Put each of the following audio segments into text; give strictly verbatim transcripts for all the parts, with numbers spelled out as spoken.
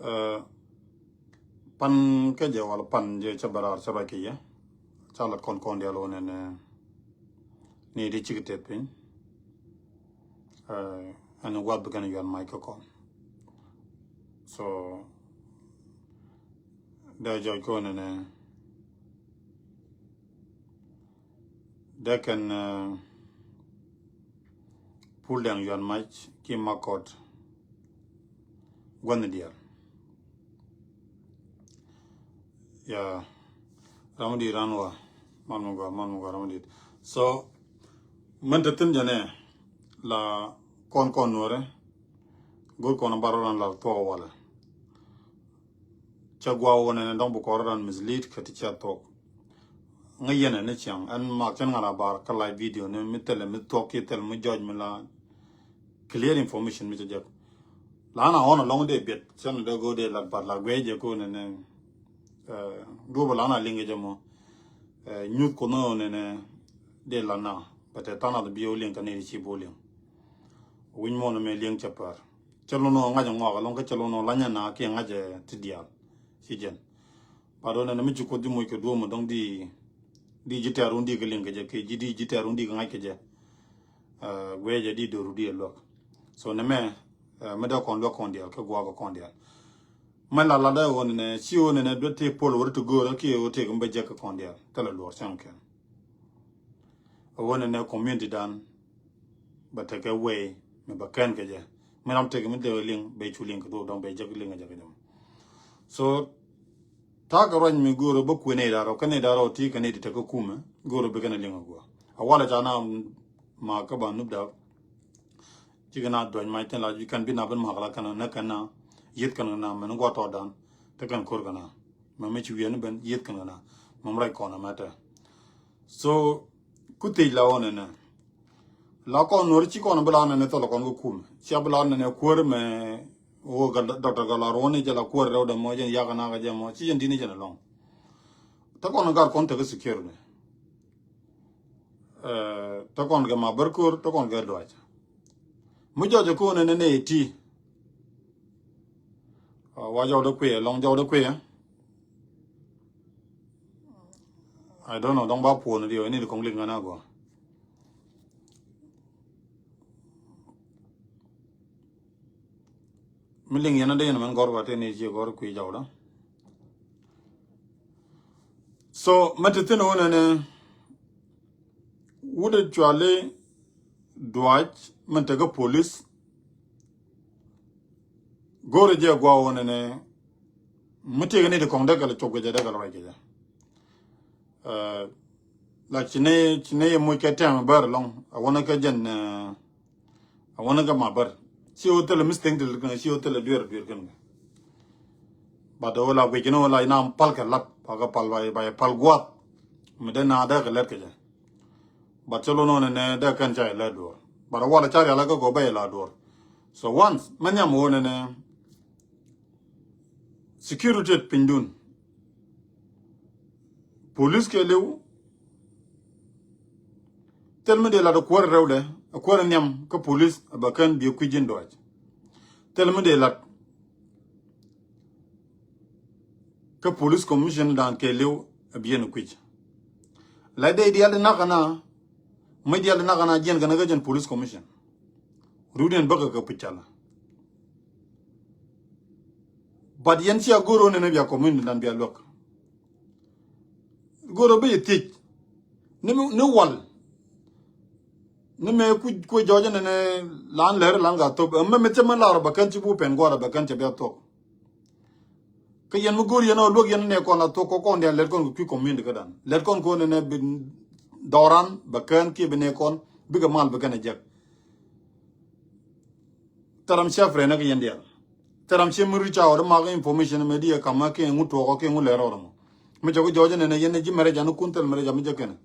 Ɛ, pan kä jɛ wala pan jɛ cä bä raar cä ruac kɛ yɛ. Ca lat kɔn kɔn dial wä nɛnɛ. Ni di cik tet piny. Ɛ, ɛn guath bi kɛn yuan mac kä kɔn. So dee jɔc kɛ wä nɛnɛ. Dee kɛn, ɛ, pul dɛŋ yuan mac ki makɔt gua̱n dial. Ya, ram di ran wa, man mu gua, man mu gua, ram di. So mɛn te thin jɛ nɛ la kɔn kɔn nuɔrɛ. Go̱r kɔn bar ran la tuɔ walɛ. Cɛ gua wä nɛnɛ dɔŋ bi kɔr ran mislead kä ti cɛ thuɔk. Ŋä yɛn ni ciaŋ ɛn mak cɛn ŋa la bar kä live video ni mi thilɛ mi thuɔk ki thil mi judge mi la clear information mi cɛ jek. La na ɣɔn alɔŋ dee biɛt cɛn dee go̱o̱r dee lat bar la guiɛ jɛ ko nɛnɛ. Duɔbɛ la na liŋ jɛ mɔ. Nyuth kun nɔ nɛnɛ dee la na bɛ tɛ than a bi wä liŋ kä ni di ci bo liŋ. Winy mɔ ni mɛ liŋ cɛ pär. Cɛ lon ŋa̱c ŋɔak alɔŋ kä cɛ lon la nyɛ na kiɛ ŋa̱c ti diaal. Ci jɛn. Ba dɔn nɛ mi ci kuoth di moc kɛ duɔm dɔŋ di di ji̱ tɛɛr wun di kɛ liŋ kɛ jɛ kɛ ji̱ di ji̱ tɛɛr wun di kɛ ŋa̱c kɛ jɛ. Guɛ jɛ di do̱ru di luäk. So nɛ mɛ mi dee kɔn luäk kɔn diaal kɛ guak kɔn diaal. Mɛ la la dee wun nɛ ci wun nɛ duet ti pol wur ti go̱o̱r kiɛ wur ti kɛ mi bɛ jɛ kɛ kɔn diaal thilɛ luɔr cɛŋ kɛn. A wun nɛ community dan bɛ tekɛ wee mi bɛ kɛn kɛ jɛ. Mi ram tekɛ mi dee liŋ bɛ cu liŋ kɛ duɔp dɔŋ bɛ jɛ liŋ kɛ jɛ kɛ jɛ. So ta̱a̱ kɛ ruac mi go̱o̱rä bä kuëë nɛy da̱rɔ kä nɛy da̱rɔ ti kɛ nɛy ti tekɛ kumɛ go̱o̱rä bikɛ nɛ liŋ a guɔ. A walɛ ca na ma kä ba nup da̱k. Cikɛ na duac mac thin la kɛn bi na bin mak la kɛn nä kɛn na yieth kɛn na mɛn guɔ tɔɔdan. Te kɛn ko̱r kɛn na mɛ mi ci wiɛn ben yieth kɛn na mɛ mi rac kɔn a mɛtɛ. So ku thiec la wä nɛnɛ. La kɔn nuɔr ci kɔn bi la nɛnɛ thɔl kɔn kɛ kum cia bi la nɛnɛ kuäär mɛ. Wä Doctor Galar wä ni jɛ la kuäär rɛw dɛ mɔ jɛn yak na kɛ jɛ mɔ ci jɛn dini jɛn alɔŋ. Te kɔn gar kɔn tekɛ security. Te kɔn kɛ ma bär ko̱r te kɔn kɛ duac. Mi jɔc kɛ wä nɛnɛ nɛ ti. Wa jɔw dee kuiɛ lɔŋ jɔw dee kuiɛ. I don't know dɔŋ ba puɔn di wä ni di kɔŋ lik ŋän a gɔ. Mi liŋ yɛn a dee yɛn mɛn gɔr ba te ni ci gɔr kuiɛ jɔw dee. So mɛ te thin wä nɛnɛ wut a cuali duac mɛn te kä police. Go̱o̱rɛ jɛ gua̱a̱ wä nɛnɛ mi tëëkɛ ni ti kɔŋ dee kɛl cop kɛ jɛ dee kɛl ruac kɛ jɛ. La ci ni ci ni yɛ moc kɛ tɛm bär lɔŋ a wä ni kɛ jɛn a wä ni kɛ ma bär. Ci wä thilɛ mistake ti lät kɛn ci wä thilɛ duer duer kɛn kɛ. But wä la guic kɛn wä la inam pal kɛ lat pa kɛ pal ba yɛ pal gua̱a̱th. Mi dee na dee kɛ lät kɛ jɛ. But cä lon wä nɛnɛ dee kɛn ca ilɛ duɔr. But a walɛ ca rial a kä gɔ bɛ ila duɔr. So once mɛ nhiam wä nɛnɛ security piny dun. Police kɛ liw. Thil mi dee lat a kuäär rɛwdɛ a kuäär nhiam kä police a bɛ kɛn bi kui̱ ji̱n duac. Thil mi dee lat kä police commission dan kɛ liw a bi yɛn kui̱c. La dee dial di nak ana mi dial di nak ana jiɛn kɛn kä jɛn police commission. Rut yɛn bäkä kɛ puc cala. But yɛn cia go̱r wä nɛnɛ bia community dan bia luäk. Go̱r wä bi yɛ thiec ni wal. Ni mɛ ku ku jɔɔcä nɛnɛ lan lɛr lan ka thop mɛ mɛ cɛ mɛ lar bɛ kɛn ci bu pɛn guarɛ bɛ kɛn cɛ bia thok. Kä yɛn mi go̱o̱r yɛn ɔ luäk yɛn nɛ kɔn la thok kɔ kɔn dian lɛt kɔn kɛ kui̱ community kä dan lɛt kɔn kɛ wä nɛnɛ bi dhɔran bɛ kɛn kiɛ bi nɛ kɔn bikɛ mal bi kɛn ɛ jɛk. Thɛram cɛ friend kä yɛn dial. Thɛram cɛ mi reach out mak information mɛ di ɛ kam kä ŋu tuɔk kä ŋu lɛr ɔrɔ mɔ. Mi cɛ ku jɔɔcä nɛnɛ yɛn ji̱ mɛrɛ jan kun thil mɛrɛ jan mi jɛ kɛnɛ.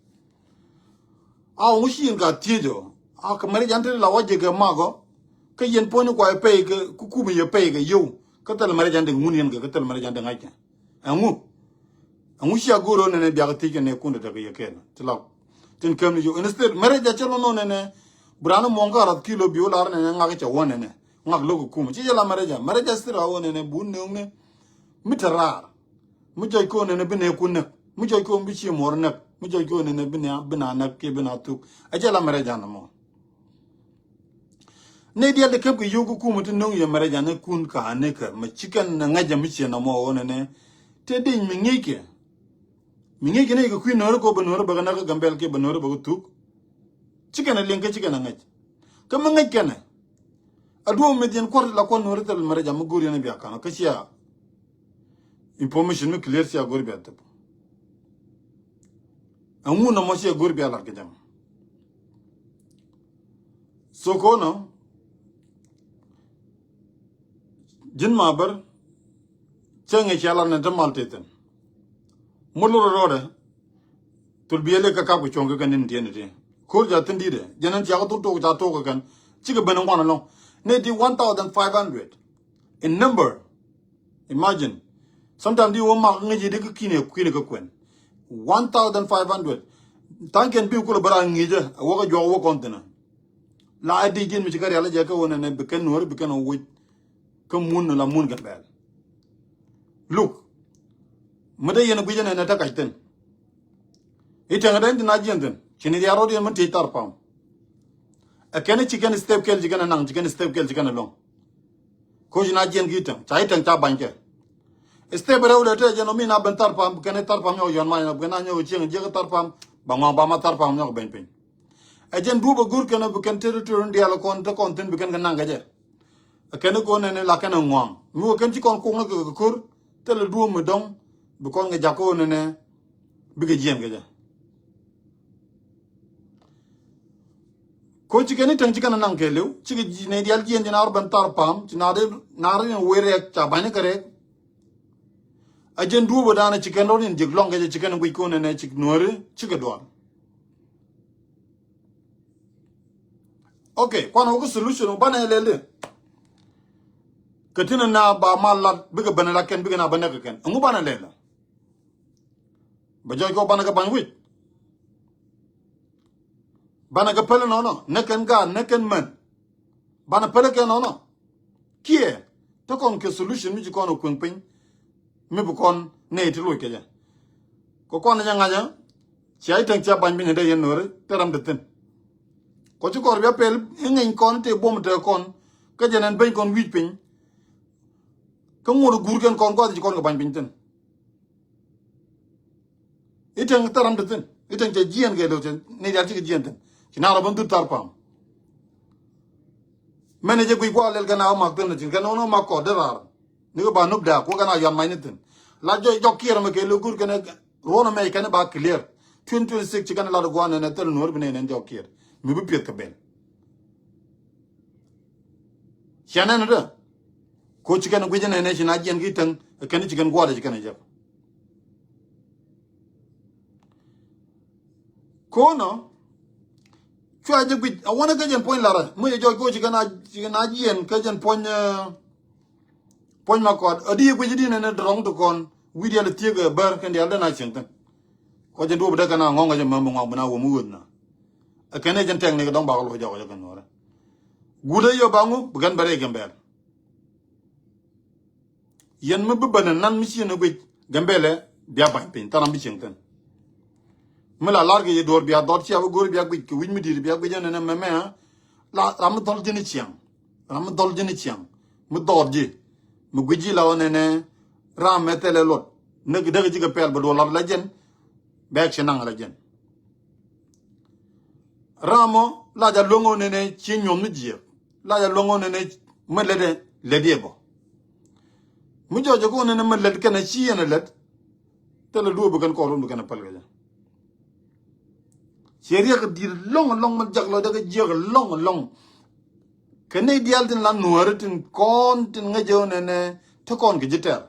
A ŋu ci yɛn ka thiec ɔ a kɛ mɛrɛ jan te la wa jɛ kɛ mak ɔ. Kä yɛn puɔ̱ny kua yɛ pɛy kɛ ku kum yɛ pɛy kɛ yio̱w kä thil mɛrɛ jan de ŋun yɛn kɛ kä thil mɛrɛ jan de ŋa̱c kɛ. Ɛŋu? Ɛŋu cia go̱o̱r ɣän nɛnɛ biak thiec kɛ nɛ kun te tekɛ yɛ kɛɛl ti la tin käm ni yio̱w instead mɛrɛ jan cɛ lɔnɔ nɛnɛ. Bi raan muɔ̱ŋ kä rath kilo bi wä lar nɛnɛ ŋak cɛ wä nɛnɛ. Ŋak lo̱k ɛ kumɛ. Ci jɛ la mɛrɛja. Mɛrɛja thil a ɣöö nɛnɛ bu nööŋni mi te raar. Mi jɔc kɛ ɣöö nɛnɛ bi nɛɛkun näk. Mi jɔc kɛ ɣöö bi ci muɔr näk. Mi jɔc kɛ ɣöö nɛnɛ bi nɛɛ bi na näk kiɛ bi na thuk. Ɛ jɛ la mɛrɛja nɔmɔ. Nɛy diaal ti käp kɛ yio̱w kä kumɛ ti nööŋ yɛ mɛrɛja ni kun ka ni kɛ mɛ ci kɛn ŋäcä mi ciɛ nɔmɔ ɣöö nɛnɛ. Te deny mi ŋi̱i̱c kɛ. Mi ŋi̱i̱c kɛ ni kɛ kui̱ Nuääri kɛ ɣöö bɛ Nuääri bɛ kɛ näk kä Gambɛl kiɛ bɛ Nuääri bɛ kɛ thuk. Ci kɛn ɛ liŋ kä ci kɛn ɛ ŋäc. Kä mi ŋäc kɛn ɛ. A duɔ̱ɔ̱p mi dhiɛn kuɔr la kuɔn Nuääri thil mɛrɛja mi go̱o̱r yɛn bia ka̱n kä cia. Information mi clear cia go̱o̱r bia thip. Ɛŋu nɔmɔ cia go̱o̱r bia lat kɛ jam. So ko̱nɔ ji̱n ma bär. Cäŋ i̱ cia lat ni ti mal ti thin. Mul rɔ rɔɔdɛ. Thul biɛli kä kap kɛ cuɔ̱ŋ kä kɛn tin tiɛn ti. Ko̱r ca thin di̱tɛ jɛn ɛn cia kä thul tok ca tok kɛ kɛn. Cikɛ ben in guan ɛlɔ̱ŋ. Ni ti one thousand five hundred in number. Imagine. Sometimes di wä mak ŋäc i̱ di kä ki̱n ɛ kui̱n kä kuɛn. One thousand five hundred. Tha̱a̱ŋ kɛn bi kulɛ bä ra ŋi̱cä ɛ wä kä juɔk wä kɔn thinä. La ɛ di ji̱n mi ci kä rial ɛ jɛ kä wä nɛnɛ bi kɛn Nuääri bi kɛn wä wi̱c. Kä mun la mun Gambɛl. Luk. Mi dee yɛn gui̱cä nɛnɛ te kac thin. I̱ tɛŋ dee in ti na jiɛn thin ci ni diaal rɔ̱t yɛn mi tiec thar pam. Ɛ kɛn ci kɛn step kɛl ci kɛn naŋ ci kɛn step kɛl ci kɛn luɔ̱ŋ. Koci na jiɛn ki i̱ tɛŋ ca i̱ tɛŋ ca bany kɛ. Step rɛw lɛ te jɛn ɔ mi na ben thar pam kɛn thar pam nyɔk yɔn ma nyɔk ben na nyɔk cieŋ jiɛk thar pam ba ŋɔŋ ba ma thar pam nyɔk beny piny. Ɛ jɛn duɔ̱p ɛ go̱r kɛn ɔ bi kɛn territory in diaal kɔn te kɔn thin bi kɛn kɛ naŋ kɛ jɛ. Ɛ kɛn kɔn nɛnɛ la kɛn ɛ ŋɔaŋ mi wä kɛn ci kɔn kok ni kɛ kɛ ko̱r thilɛ duɔ̱ɔ̱p mi dɔ̱ŋ bi kɔn kɛ jak kɔn nɛnɛ. Bikɛ jiɛn kɛ jɛ. Ko ci kɛn i̱ täŋ ci kɛn ɛ naŋ kɛɛliw cikɛ nɛy diaal jiɛn jiɛn ci naar ben thar pam ci naar in wee rɛɛk ca ba̱ny kɛ rɛɛk. A jɛn duɔ̱ɔ̱p ɛ da̱a̱n ci kɛn rɔ̱t in jiɛk lɔŋ kɛ jɛ ci kɛn ɛ guic kɔn nɛnɛ ci Nuääri cikɛ dual. Ok, kuan wä kä solution wä banɛ lɛl di. Kɛ tinɛ na ba mal lat bikɛ ben lat kɛn bikɛ na ben näk kɛ kɛn ɛŋu banɛ lɛl. Bɛ jɔc kɛ wä banɛ kɛ ba̱ny wi̱c. Banɛ kɛ päl nɔnɔ nɛ kɛn gaat nɛ kɛn män. Banɛ päl kɛ nɔnɔ. Kiɛ te kɔn kɛ solution mi ci kɔn ɛ kueŋ piny. Mi bi kɔn nɛy ti loc kɛ jɛ. Kɛ kɔn jɛ ŋa̱cä. Cia i̱ täŋ cia bany piny dee yɛn Nuääri te ram te thi̱n. Kɔ ci kɔr bia pɛl i̱ ŋeny kɔn te buɔm te kɔn. Kä jɛ nɛn beny kɔn wi̱c piny. Kä ŋuɔ̱t guur kɛn kɔn gua̱th ci kɔn kɛ bany piny thi̱n. I̱ täŋ thil ram ti thi̱n i̱ täŋ cɛ jiɛn kɛ lo̱c ni diaal cikɛ jiɛn thi̱n. Ci na rɔ ben dhut thar pam. Mɛn ɛ jɛ guic gua̱a̱ lɛl kɛn a mak thi̱n thi̱n kɛn ɣän mak kɔt dee raar. Ni kɛ ba nup daak wä kɛn a yuan mac ni thi̱n. La jɔc jɔk kiɛr mɛ kɛ lo̱c gur kɛn rɔn mɛ kɛn ba clear. Twenty twenty six ci kɛn lat gua̱a̱ nɛn ɛ thil nuɔ̱ɔ̱r bi nɛn ɛn jɔk kiɛr mi bi piɛth kɛ ben. Ciɛ nɛn dä. Ko ci kɛn guic nɛn ɛ ci na jiɛn ki täŋ kɛn ci kɛn gua̱a̱r ci kɛn jɛk. Ko̱nɔ cua jɛ guic a wanɛ kä jɛn puɔ̱ny larɛ mi jɛ jɔc ko ci kɛn a ci kɛn a jiɛn kä jɛn puɔ̱ny. Puɔ̱ny ma kɔt a di guic di nɛn ɛ dɔrɔŋ ti kɔn wi̱i̱ diaal thiek ɛ bär kɛn diaal den a cieŋ thi̱n. Kɔ jɛn duɔp dee kɛn a ŋɔ̱ŋ ɛ jɛ mɛm bi ŋɔak bi na wä mi ɣöth na. Ɛ kɛn ɛ jɛn tɛk ni kɛ dɔ̱ŋ bak lo̱c jɔk ɛ jɛ kɛn nuɔrɛ. Guut ɛ yɔ ba ŋu bi kɛn bɛ rɛy kɛn bɛɛl. Yɛn mi bi bänä nan mi ciën ɛ guic Gambɛlɛ bia ba̱ny piny tharam bi cieŋ thi̱n. Mi la lar kɛ yɛ duɔ̱ɔ̱r bia dhɔt cia bi go̱o̱r bia guic kɛ wi̱c mi di̱i̱t bia guic ɛn ɛn ɛmɛ mɛ. La ram mi dhɔl ji̱n i̱ ciaŋ ram mi dhɔl ji̱n i̱ ciaŋ mi dhɔɔt ji̱ mi guic ji̱ la ɣän ɛn ɛ ram mɛ thɛlɛ luɔt. Näk däk ji̱ kɛ pɛl bɛ duɔ̱ɔ̱r lat la jɛn. Bɛ action naŋ la jɛn. Ram mɔ la ja luäŋ ɣän ɛn ɛ ci nyuɔ̱th mi jiɛɛk. La jɛ luɔ̱ŋ ɣän ɛn ɛ mɛ lät ɛ lät yɛ bɔ. Mi jɔc jɛ kä ɣän ɛn ɛ mɛ lät kɛn ɛ ci yɛn ɛ lät. Thilɛ duɔ̱ɔ̱p bi kɛn kɔɔr run bi kɛn ɛ päl kɛ jɛ. Ciɛ riɛk di̱i̱t lɔ̱ŋ lɔ̱ŋ mɛ jak lɔcdɛ kɛ jiäk lɔ̱ŋ lɔ̱ŋ. Kɛ nɛy diaal tin la nuääri tin kɔn tin ŋäc jɛ ɣän ɛn ɛ te kɔn kɛ ji̱ tɛr.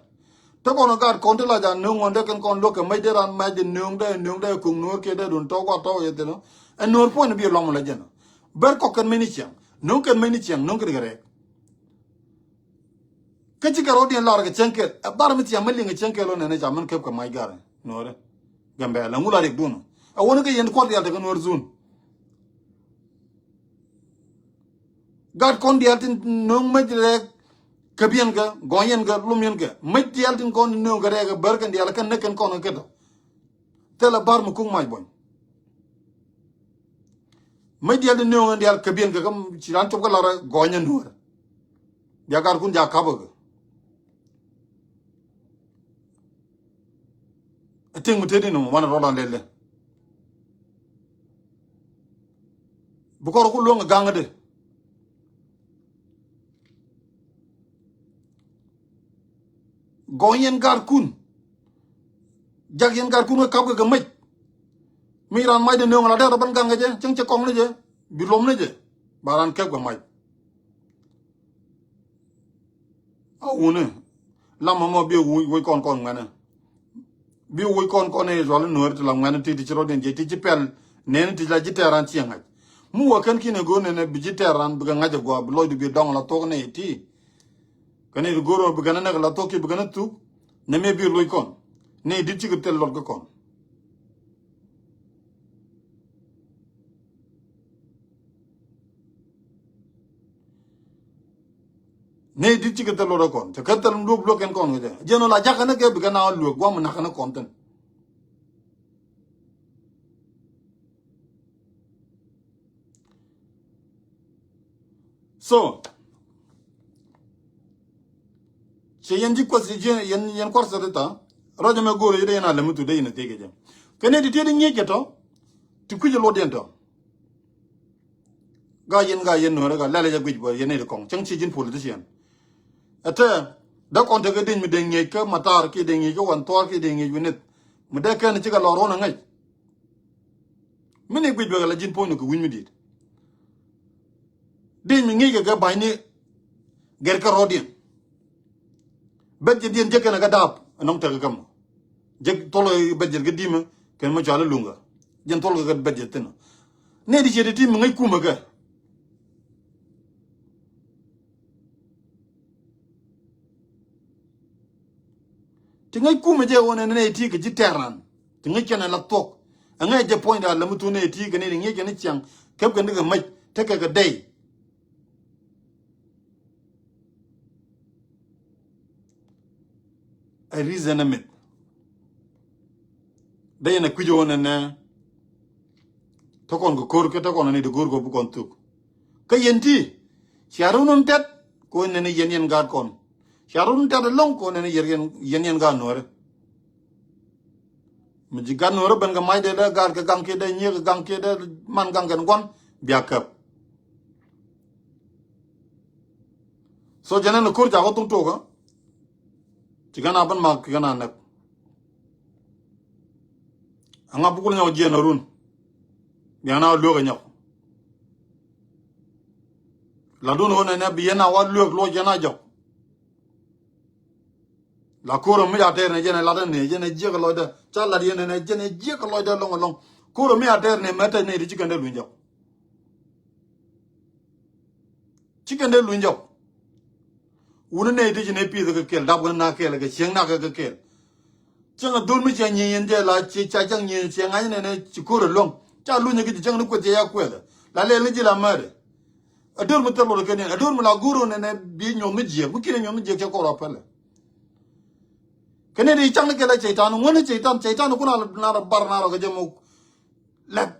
Te kɔn ɛ gaat kɔn ti la ja nööŋ ɣän dee kɛn kɔn luäk kɛ mɛc dee ran mɛc dee nööŋ dee nööŋ dee ko̱ŋ nuäär kiɛ dee dun tɔ̱ gua̱ tɔ̱ yɛ thilɛ. Ɛ nuäär puɔ̱ny ni bi ɛ lɔm la jɛn ɔ. Ber kɔk kɛn mec ni ciaŋ. No̱ŋ kɛn mec ni ciaŋ no̱ŋ kɛn kɛ rɛɛk. Kä ci kɛ rɔ̱diɛn lar kɛ cäŋ kɛl ɛ bar mi thiam mi liŋ kɛ cäŋ kɛl ɔ nɛn ɛ ca mɛn kep kɛ mac garɛ nuɔrɛ. Gambɛl ɛŋu la riɛk duun ɔ ɛ wä ni kɛ yɛn kuɔt rial tekɛ nuɔr dhun. Gat kɔn diaal tin nööŋ mec rɛɛk käbiɛn kɛ, gɔny yɛn kɛ, lum yɛn kɛ. Mec diaal tin kɔn nööŋ kɛ rɛɛk kɛ bär kɛn diaal kɛn näk kɛn kɔn kɛ kɛ tɔ. Thilɛ bar mi kuk mac buɔny. Mec diaal tin nööŋ kɛn diaal käbiɛn kɛ, kä ci raan cop kä lar gɔny yɛn nuɔr. Bia gatkun ja kap kɛ. Ɛ tiŋ mi tëëdi ni mɔ man rɔl an lɛl dɛ. Bi kɔr ku luäŋ ɛ gaŋ dɛ. Gɔny yɛn gatkun. Jak yɛn gatkun kä kap kɛ kɛ mec. Mi ran mac dɛ nööŋ la dee rɔ ben gaŋ kɛ jɛ, cäŋ cɛ kɔŋ ni jɛ, bi lom ni jɛ. Ba ran kɛp kɛ mac. A wuni. Lam mɔ bi wuc, wuc kɔn kɔn ŋuɛnɛ. Bi wuc kɔn kɔn ni Israel nuɔri ti la ŋuɛnɛ ti ti ci rɔdiɛn jɛ ti ci pɛl. Nɛni ti la ji̱ tɛɛran ci ŋa̱c. Mi wä kɛn kinɛ go̱o̱r nɛnɛ bi ji̱ tɛɛran bi kɛ ŋa̱c a gua bi lɔcdu bi dɔŋ la thok nɛ ti. Kɛn ni go̱o̱r bi kɛn nɛ la thok ki bi kɛn thuk. Nɛ mi bi luc kɔn. Ni dit ci kɛ thil lɔt kɛ kɔn. Nɛy dit cikɛ thil luɔt ɛ kɔn. Cɛ kɛ thil luɔp luɔk kɛn kɔn kɛ jɛ. Jɛn ɔ la jakä ni kɛ bikɛ na luɔk guam nak ni kɔn thin. So cɛ yɛn ji̱ kuɔth ci yɛn, yɛn kuɔth sɛ ti tha. Rɔcɛ mɛ go̱o̱r yɛ dee yɛn a lɛm mi thuk dee yɛn a thik kɛ jɛ. Kɛ nɛy ti tiet iŋiec kɛ tɔ. Ti kui̱c luɔt yɛn tɔ. Ga yɛn, ga yɛn nuɔrɛ ga lɛlɛ jɛ guic bä yɛn ni di kɔŋ cäŋ ci ji̱n politician. Ɛ tɛ dee kɔn tekɛ di̱ny mi dee ŋiec kä matar kiɛ dee ŋiec kä wan thuɔɔr kiɛ dee ŋiec wi̱nith. Mi dee kɛn cikɛ lɔ ruɔ̱n ɛ ŋäc. Mi ni guic bä kɛ la ji̱n puɔ̱ny ni kɛ wi̱ny mi di̱i̱t. Di̱ny mi ŋiec kɛ kɛ ba̱ny ni gɛr kɛ rɔɔdiɛn. Bɛt jɛ diɛn jɛ kɛn ɛ kɛ daap ɛ nɔŋ tekɛ käm. Jɛ thol ɛ bɛt jɛ kɛ di̱mɛ kɛn mɛ cual ɛ luŋä. Jɛn thol kɛ kɛ bɛt jɛ thin. Nɛ di ciɛ ti ti mi ŋäc kumɛ kɛ. Ti ŋäc kumɛ jɛ ɣöö nɛ nɛ ti kɛ ji̱ tɛ̈r ran. Ti ŋäc kɛn ɛ la thuɔ̱k. Ɛ ŋäc jɛ puɔ̱ny daal lämi thun nɛ ti kɛ nɛ ti ŋi̱i̱c kɛn i̱ ciaŋ. Kɛp kɛn ti kɛ mäc tekɛ kɛ dɛy. A reason a mith. Dee yɛn a kui̱c ɣöö nɛnɛ. Te kɔn kɛ ko̱r kɛ te kɔn ni di go̱o̱r kɛ bi kɔn thuk. Kä yɛn ti cia run wun tɛt kɛ ɣöö nɛnɛ yɛn yɛn gaat kɔn. Cia run wun tɛt ɛlɔ̱ŋ kɛ ɣöö nɛnɛ yɛn yɛn yɛn gaat nuɔ̱ɔ̱rɛ. Mi ji̱ gat nuɔ̱ɔ̱rä ben kɛ mac dee dee gaat kɛ gaŋ kiɛ dee nyiek kɛ gaŋ kiɛ dee man gaŋ kɛn gua̱n bia käp. So jɛn ɛn ko̱r ca kɔ thuk tokä. Ci kɛn a ben mak ci kɛn a nɛk. Aŋa bukul nyɔk jiɛn a run. Bian a luek a nyɔk. La dun ɣöö nɛnɛ bi yɛn a wa luek luɔc yɛn a jɔk. La ko̱r mi a tɛɛr ni jɛn ɛ lat ni jɛn ɛ jiɛk lɔcdä ca lat yɛn ni jɛn ɛ jiɛk lɔcdä lɔŋ lɔŋ. Ko̱r mi a tɛɛr ni mɛ tɛc ni ti ci kɛn dee luny jɔk. Ci kɛn dee luny jɔk. Wuni ni ti ci ni pi̱th kɛ kɛl dap kɛ na kɛl kɛ cieŋ nak kɛ kɛl. Cieŋ a dhol mi cia nyieny yɛn jɛ la ci ca cak nyieny cieŋ a ni ni ci ko̱r ɛ luɔŋ ca luny kɛ ci cieŋ ni kueth cɛ ya kueth. La lɛl ni ji̱ la mɛɛt. A dör mi thil luɔt kɛ ni a dör mi la go̱r ɣöö nɛnɛ bi nyuɔth mi jiɛk mi ki̱n nyuɔth mi jiɛk cɛ kɔr a pɛlɛ. Kɛ ni di cak ni kɛ la cɛytan ŋuɔ̱n ni cɛytan cɛytan kun a na rɔ bar na rɔ kɛ jɛ muk. Lɛk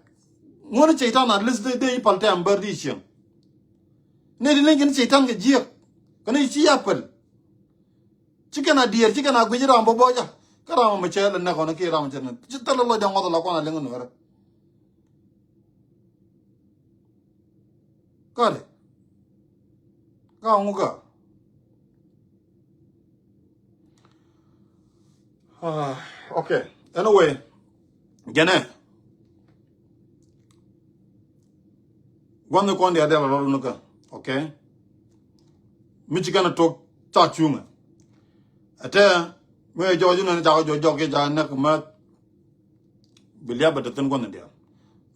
ŋuɔ̱n ni cɛytan a lis dee dee pal tɛm bär di cieŋ. Ni di ni kɛ ni cɛytan kɛ jiɛk kɛ ni ci ya pɛl. Ci kɛn a diɛɛr ci kɛn a guic ram bä bɔca. Kä ram mɛ cɛ lɛ nɛk ɣɔn kiɛ ram cɛ ni ci thil lɔc dee ŋɔth la kuan a liŋ nuɛrɛ. Kari. Ka ŋuka. Ah, okay. Anyway. Jɛnɛ. Gua̱n ni kɔn diaal diaal rɔɔd wuni kä. Okay. Mi ci kɛn a tok ca cuŋɛ. Ɛ tɛ mi jɔɔc inɔ ni ca kɛ jɔɔc jɔɔk kiɛ ca nɛk mɛ. Bi liap bɛ te thi̱n gua̱n ni diaal.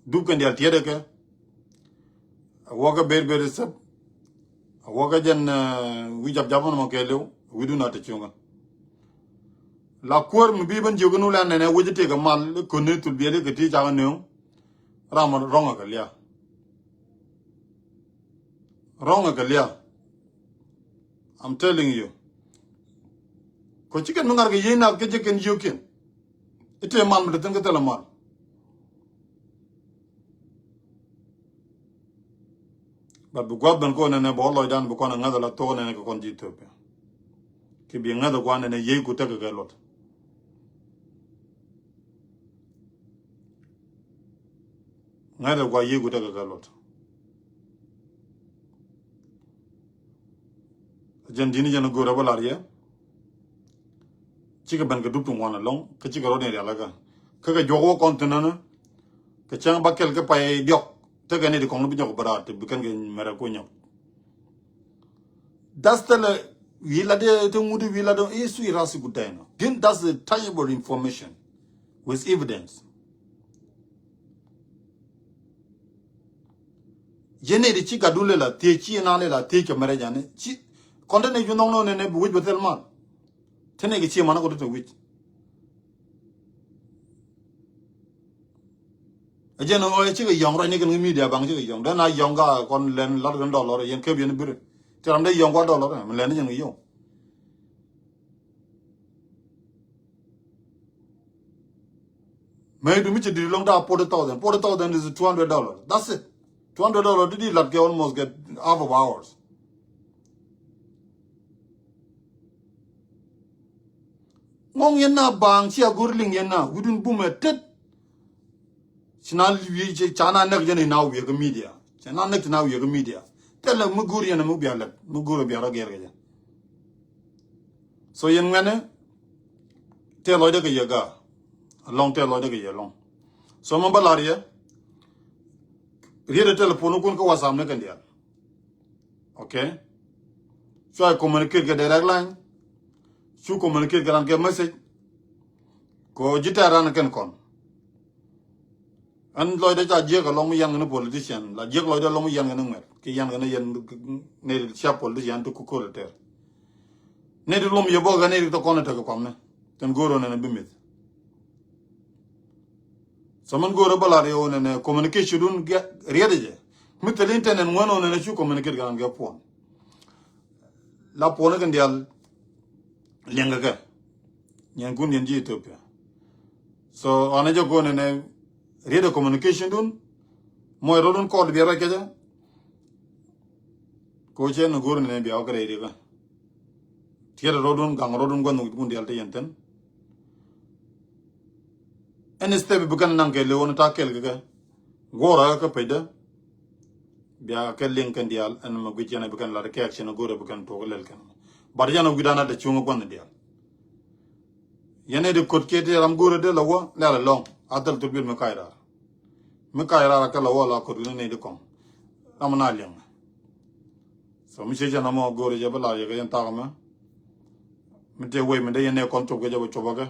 Dup kɛn diaal tiɛɛdɛ kɛ. A wä kä ber ber sep. A wä kä jɛn wi̱c jap jap mɔnɔ mɔ kɛɛliw wi̱c dun a te cuŋä. La kuäär mi bi ben jiök in wulɛ nɛnɛ wec itek kɛ mal i̱ köni thul biɛli kɛ ti cakɛ nööŋ. Ram rɔ̱ŋ a kɛ lia. Rɔ̱ŋ ɛ kɛ lia̱a̱. I'm telling you. Kɔ ci kɛn mi ŋa̱r kɛ yiey nath kä jɛ kɛn yio̱kiɛn. I̱ tëë mal mi te thi̱n kä thilɛ mal. But bi gua̱th ben kɔn nɛnɛ bɛ wä lɔcdan bi kɔn ɛ ŋäth ala thok nɛnɛ kɛ kɔn ji̱ Ethiopia. Kɛ bi ŋäth ɛ gua̱n nɛnɛ yiey ku tekɛ kɛ luɔt. Ŋäth ɛ gua̱n yiey ku tekɛ kɛ luɔt. Jɛn di̱t ni jɛn go̱o̱rä bä lar yɛ. Cikɛ ben kɛ dup ti ŋuan ɛlɔ̱ŋ kä cikɛ rɔ̱t in rialikä. Kä kɛ juɔk wä kɔn thi̱n nänä. Kɛ cäŋ ba kɛl kä pay diɔk tekɛ ni ti kɔŋ ni bi nyɔk bä raar ti bi kɛn kɛ mɛrɛ ku nyɔk. That's thilɛ wi̱i̱ lat dee ti ŋut wi̱i̱ lat dee i̱ sui rasi ku dɛn. Gin that's the tangible information with evidence. Yɛn nɛy ti ci gatdu lɛ la thiec ci naan lɛ la thiec kɛ mɛrɛ jani ci kɔn te nɛ cu nhɔk nɔ nɛ nɛ bi wi̱c bɛ thil mal. Te nɛ kɛ ci man kɔ te te wi̱c. Ɛ jɛn ɔ ɛ cikɛ yɔ̱ŋ rɔy ni kɛn kɛ media baŋ cikɛ yɔ̱ŋ dee na yɔ̱ŋ ka kɔn lɛn lat kɛn dɔlɔr yɛn kɛp yɛn biri. Ti ram dee yɔ̱ŋ kua dɔlɔr mɛ lɛn ni jɛn kɛ yɔ̱ŋ. Mɛ du mi ci di long da forty thousand. Forty thousand is two hundred dollars. That's it. Two hundred dollars di di lat kɛ almost get half of hours. Ŋɔŋ yɛn na baŋ ci a go̱r liŋ yɛn na wi̱dun bumɛ tet. Ci na wi̱i̱ ci ca na näk jɛn ina wi̱i̱ kä media. Ci na näk ci na wi̱i̱ kä media. Thilɛ mi go̱r yɛn mi bia lɛt mi go̱r bia rɔ gɛr kɛ jɛ. So yɛn ŋuɛnɛ tɛɛ lɔcdɛ kɛ yɛ ga. Alɔŋ tɛɛ lɔcdɛ kɛ yɛ lɔŋ. So mɛ bä lar yɛ. Riet ɛ telephone kun kä WhatsApp ni kɛn dial. Okay. Cua communicate kɛ direct line. Cu communicate kɛ ran kɛ message. Kɔ ji̱ tɛɛr ran kɛn kɔn. Ɛn lɔcdɛ ca jiäk alɔŋ mi yan kɛn politician la jiäk lɔcdɛ alɔŋ mi yan kɛn ŋuɛt ki yan kɛn yɛn. Ni cia politician ti kukol tɛɛr. Ni ti lom yɛ bok kɛn ni ti tɔ kɔn tɛk kɔmni. Tɛn go̱o̱r ɔ nɛn bi mith. So min go̱o̱r ɔ bä la riɛw nɛn communication dun riɛt jɛ. Mi thil internet ŋuɛn ɔ nɛn cu communicate kɛn kɛ puɔn. La puɔn kɛn dial. Liɛŋkɛ kɛ nyɛn kun yɛn ji̱ Ethiopia. So ɣɔn ɛ jɛ go̱o̱n ɛnɛ riet ɛ communication dun. Mɔc rɔdun kɔɔt biɛ rɔc kecä. Ko cɛ ni go̱o̱r ɛnɛ biɛ wä kɛ rɛy rikä. Tiɛt rɔdun gaŋ rɔdun gua̱n nhuk kun dial te yɛn thin. Ɛn step bi kɛn naŋ kɛ lewä ni ta̱a̱ kɛl kɛ kɛ. Guɔ̱rä kä pecdä. Bia kɛ liŋ kɛn diaal ɛn mɛ guic yɛn bi kɛn lat kɛ action go̱rɛ bi kɛn tuɔk lɛl kɛn. Bat yɛn wi̱dan a te cuŋ gua̱n diaal. Yɛn ɛ di ko̱t kiɛ ti ram go̱rɛ dee la wä lɛl alɔŋ a thil thil bil mi kac raar. Mi kac raar a kɛ la wä la ko̱t wi̱n ni di kɔŋ. Ram na liŋ. So mi ciec yɛn amɔ go̱rɛ jɛ bi lar yɛ kɛ yɛn thak mɛ. Mi tëë wec mi dee yɛn ɛ kɔn cop kɛ jɛ bɛ cop akɛ.